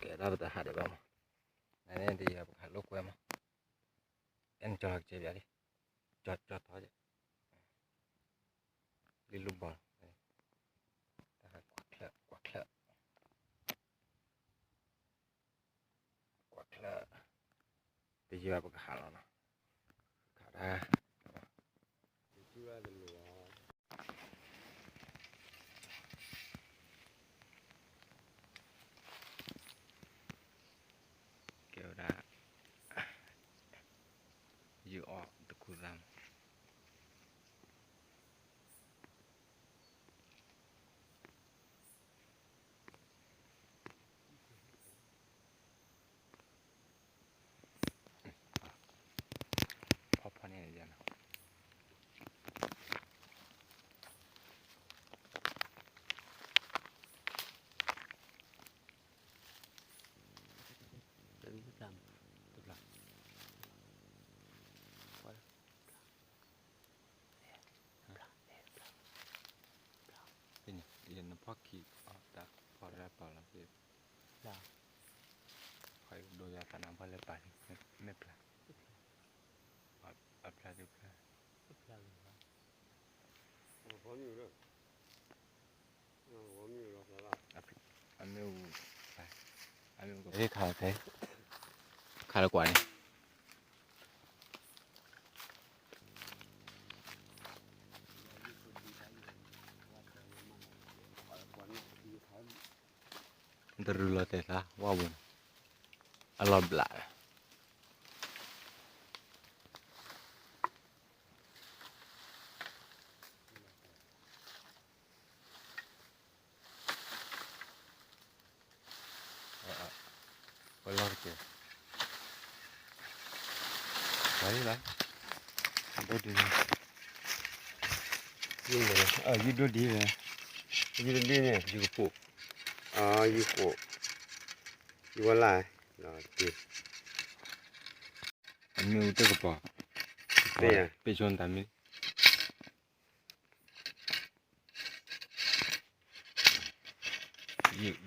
ကဲဒၣ်ပတဟးဒံးဘၣ်မး, နန့ၣ်တယံာ်ပကဟးလိာ်ကွဲမး, အဲနကၠီလီၤကစဲဘၣ်လံ, ကၠီကၠီထီၣ်ကဲ, လံလိၣ်ဘီလီၤ, တၢ်ဟးကွၢ်ချၢၣ်ကွၢ်ချၢၣ် ကွၢ်ချၢၣ်, တယံာ်ဘၣ်ပကဟးလီၤနီၤ, ခးဒၣ်, ကဲဝဲဒၣ်, ယုၢ်အီၣ်တခူသၣ်မး ဖီဖီန့ၣ်ယဲနီၤ, နဖီၣ်ခံအီၣ်တၢ်ဖီၣ်တၢ်ပာ်လီၤက့ၤ, ဒိယသးနါဖီၣ်လၢပာ်လံ, မ့ၢ်ဖျါ, အဖျါတဖျါ, အမ့ၢ်, အမ့ၢ်, ခးလၢကွၢ်န့ၣ် တရူးလီၤတဲာ်သးဝဲပူၤန့ၣ်, အလီၤဘျး ပလီၤတက့ၢ်, ဝဲလီၤ, ဒိၣ်ဒ်န့ၣ်, ယုၢ်ဒိၣ်ဒ်န့ၣ်, ယုၢ်ဒိၣ်ဒ်န့ၣ်, ယုၢ်ကဖိး, ယုၢ်ကဖိး, ယုၢ်ဝဲလၢ်, အမ့ၣ်အူတကပီၤ, ပ့ၢ်ဆိတၢ်မ့ၢ်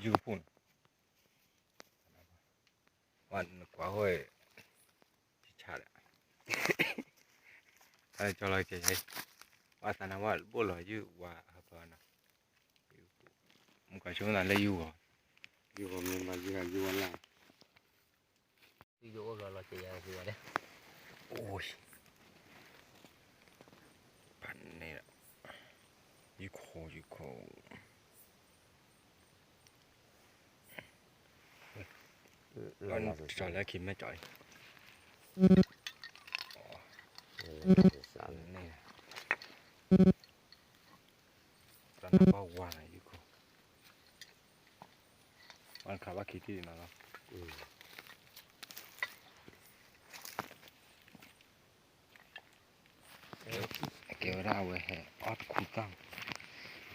ယုၢ်ကဖိးန့ၣ်, ဝဲနကွၢ်ဟိ, ဆါဒီး, ကၠီလီၤကဲ, ဝဲသးနါဝဲဘိၣ်လီၤယုၢ်ဝဲဟၢဖၢနီၤ, မုၢ်ကီၤဆိမ့ၢ်သးလၢယုၢ်ဂီၤ, ယုၢ်ဂီၤမ့ၢ်ဘၣ်ယုၢ်ဂီၤယုၢ်ဝဲလၢ်, ယုၢ်အိၣ်လီၤလီၤကဲယၤသ့ဝဲဒၣ်, အိၣ်, ဖးန့ၣ်ဒီး, ယုၢ်ခိၣ်ယုၢ်ခိၣ် ကၠီလၢခံမ့ၢ်ကၠီလံ, န့ၣ်, တၢ်နဘၣ်ဝါနၤယုၢ်ခိၣ်, ဝါခးဘၣ်ခံထံၣ်နီၤလီၤ, ကဲဝဲဒၣ်အဝဲဟဲအီၣ်တခူသၣ်,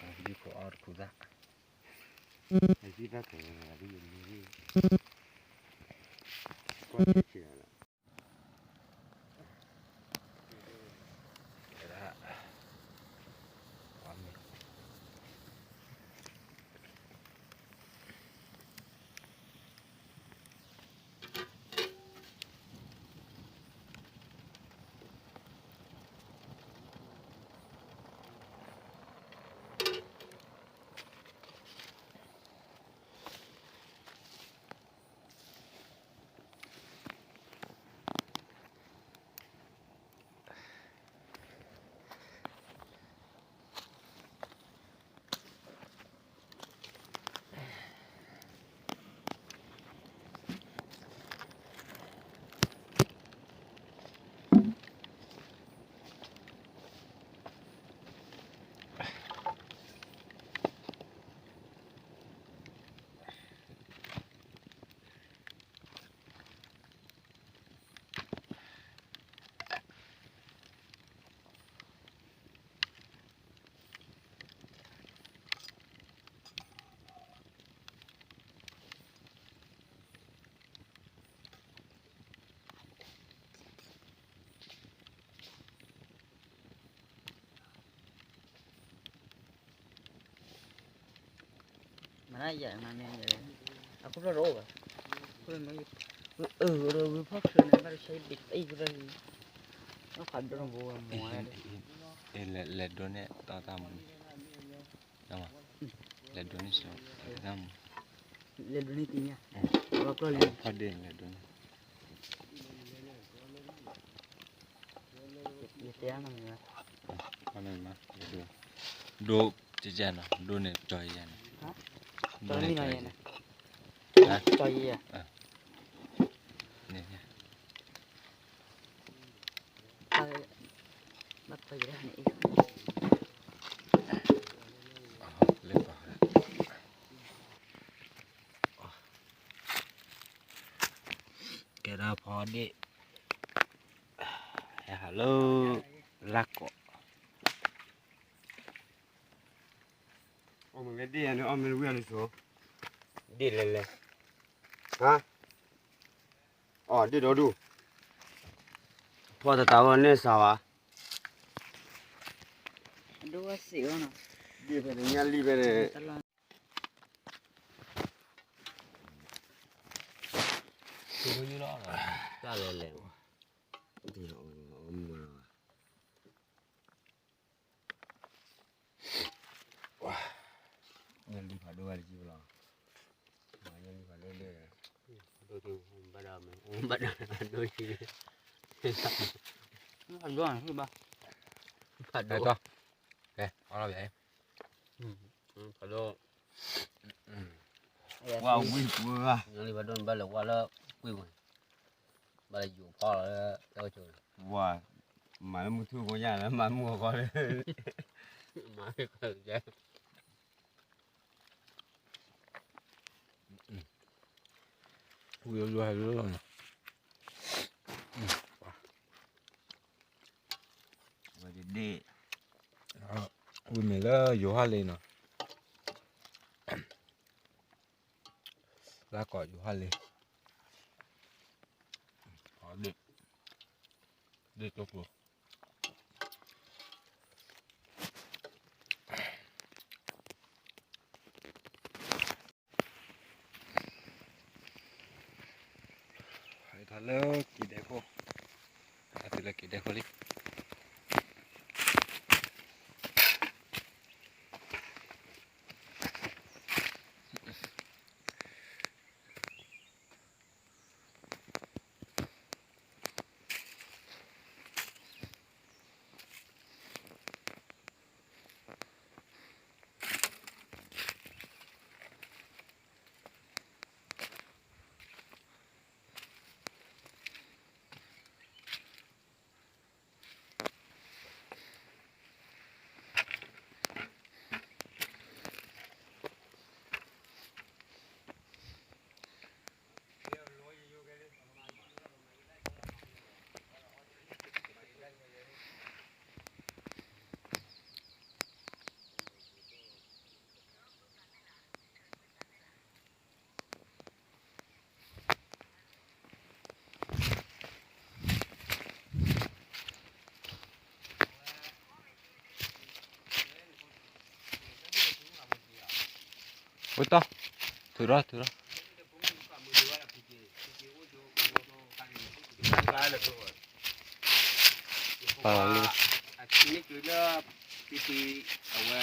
ယုၢ်ခိၣ်အီၣ်တခူသၣ်, သၣ်ကဲဝဲဒၣ်, ကဲဝဲဒၣ်, ဝါမ့ၢ် ယဲမ့ၢ် အခိၣ်ဖျီၣ်တအိၣ်ဘၣ်, အၢ ဒီးဝံၤဖီၣ်ချုးန့ၣ် ဘၣ်တဆဲဘ့ၣ်အံၤကရၢၢ်, ဖးဒိၣ်နဘိမီၤ, လဲၤဒိန့ၣ်တီတၢ်မူ, လဲၤဒိန့ၣ်စီၤတၢ်မူ, လဲၤဒိန့ၣ်သ့ၣ်ညါ, ဖီၣ်ဒ့ၣ်လဲၤဒိန့ၣ်, ယတဲအါမး, ဒိ, ဒိ, ကကနီၤ ဒိန့ၣ်ကၠီယဲန့ၣ်, ဒိန့ၣ်ကၠီယဲန့ၣ်, ကၠီယဲ, န့ၣ်, လၢပှၤ, ကဲဒၣ်ဖီဒ့ၣ်, ဟဲဟးလၢ, လၢကီး, အီၣ်မ့ၢ်ဝဲဒ့ၣ်ယၤန့ၣ် အီၣ်မ့ၢ်ဝံၤအီၤလံစိ, ဒ့ၣ်လဲၤလဲၤ, ဟါ, အီၣ်ဒ့ၣ်ဒီဒူၣ်, ဖီၣ်တတးဝဲန့ၣ်စၢ်ဝဲ, ဒ့ၣ်ဖဲန့ၣ်ညါလံဖဲန့ၣ်, တၢ်လဲၤလဲၤ, ညါလံဖးဒိၣ်ဝဲလၢကံဘလီၤ, ညါလံဖးဒိၣ်လၢ, ဒိၣ်ဘၣ်ဒိၣ်, ဖးဒိၣ်, ဖးဒိၣ်, ဝဲဝံၤပှၤ, ညါလံဖးဒိၣ်န့ၣ်ဘၣ်လဲၤဝဲလၢကွံာ်ဝဲ, ဘၣ်လဲၤယူၤဖီၣ်လီၤလၢတၢ်အိၣ်ဆိး, ဝဲ, မၤလၢမုၢ်ထူၣ်ကိညါလၢမၤမုၢ်အဃီလၢ, မၤ, ဝံၤလၢဟဲလၢလီၤန့ၣ်, ဝံၤမ့ၢ်လၢယိၤဟၣ်လ့နီၤ, လၢကီးယိၤဟၣ်လ့, ဒ့ၣ်တိၢ်ကျိၤ ဟဲထီၣ်လၢက့ၤဒဲးခိၣ်, ဟဲတုၤလၢက့ၤဒဲးခိၣ်လံ. ဝဲတီ, ထုးထီၣ်, ထုးထီၣ်, ပာ်လီၤလံ, မ့ၢ်တုၤလၢ, ပံၤပံၤ, အဝဲ,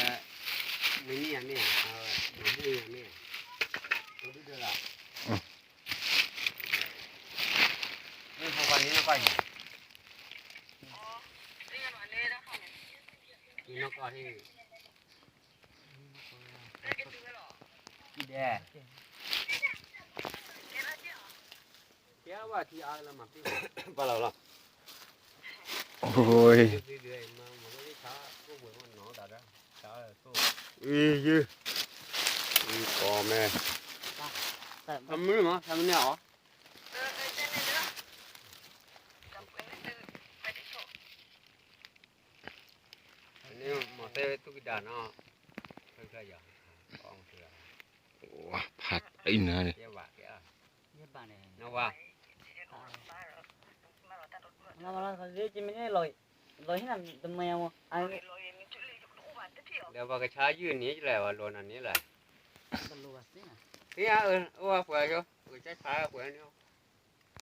မ့ၢ်န့ၢ်ယၤမ့ၢ်ဧါ, မ့ၢ်န့ၢ်ယၤမ့ၢ်ဧါ, ဒ်လီၤ, မ့ၢ်ဖိခွါန့ၣ်နကွၢ်ယၤ, နကွၢ်ဟ့ၣ် ဒဲး, ဘၣ်လီၤလီၤ, အိ, အံၤယု, အံၤကီမဲ, အမုၢ်မး ဖဲမုၢ်န့ၣ်အီၤ မ့ၢ်တဲဝဲသူၣ်ကဒါနီၤ, ဖဲယၤ, ဖးအံၤနၤန့ၣ်, လီၤဟံၣ်နၤတမ့ၢ်မ့ၢ်, ဒီးပှၤကဆါယုၢ်န့ၣ်လဲၣ် ပှၤလိၤနၤန့ၣ်လဲၣ်, သ့ၣ်ညါ, အိၣ်ပှဲၤယိ, ကဆါပှဲၤန့ၣ်,